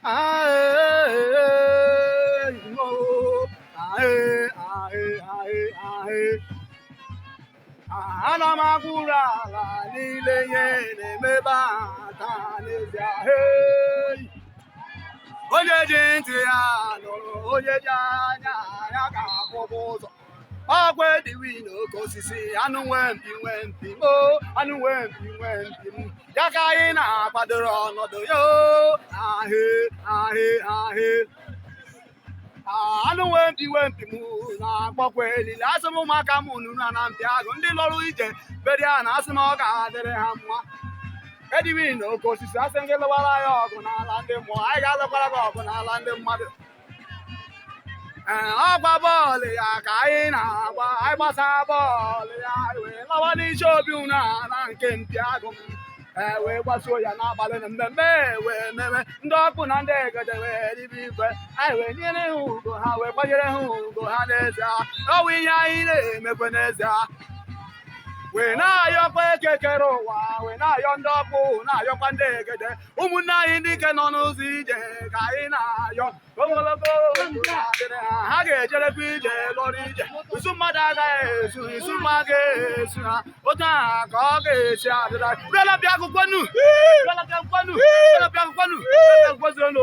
Ae, o, ae, ae, ae, ae. Ana m agwụrụ ala niile ihe na-emebe ata n'ezie. Hey! Onye ji ntị ya nụrụ, onye ji anya ya ga-akwụkwọ ụzọ. Ọkwa ediwi na oke osisi, anụ nwee mpi nwee mpi mo, anụ nwee mpi nwee mpi m. Ya ka anyị na-akwadoro ọnọdụ ya o. Ahị, ahị, ahị. Anụ nwee mpi nwee mpi m na-akpọkwa elili. Asị m ụmụaka m nuru na mpi agụ ndị lọrụ ije beri a na asị m ọ ga-adịrị ha mma. Ediwi na oke osisi, asị m gị lụwara ya ọgụ n'ala ndị mmụọ, anyị ga-alụkwara gị ọgụ n'ala ndị mmadụ. Ee, ọgba bọọlụ ya ka anyị na-agba. Anyị gbasa bọọlụ ya wee lawa n'isi obi unu ala nke mpi agụ m. Ee, wee gbasuo ya n'abalị na mmemme wee mewe ndị ọkpụ na ndị egede wee ribe igwe. Anyị wee nyere ha ugo ha, wee kwanyere ha ugo ha n'ezie. Ọ bụ ihe anyị na-emekwe n'ezie, wee na-ayọkwa ekekere ụwa, wee na-ayọ ndị ọkpụ, na-ayọkwa ndị egede, ụmụnne anyị ndị ike nọ n'ụzọ ije ka anyị na-ayọ ogologo ndụ na-adịrị ha. Ha ga-ejerekwa ije lọrọ ije. Isu mmadụ agaghị ezu, isu mmadụ ga-ezu ha. Otu ahụ ka ọ ga-esi adịra. Bịala bịa akwụkwọ nu, bịala bịa akwụkwọ nu, bịala bịa akwụkwọ nu, bịala bịa akwụkwọ nu.